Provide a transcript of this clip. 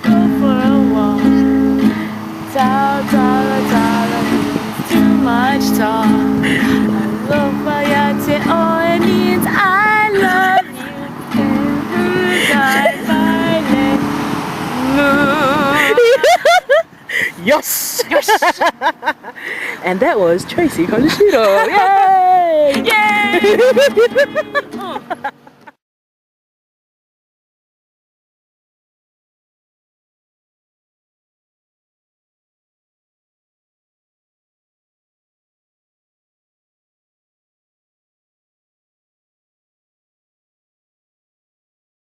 Go for a walk. Tau tala means too much talk. Alofa ia te oe means I love you. Yes! Yes! And that was Tracy Konoshiro. Yay! Yay!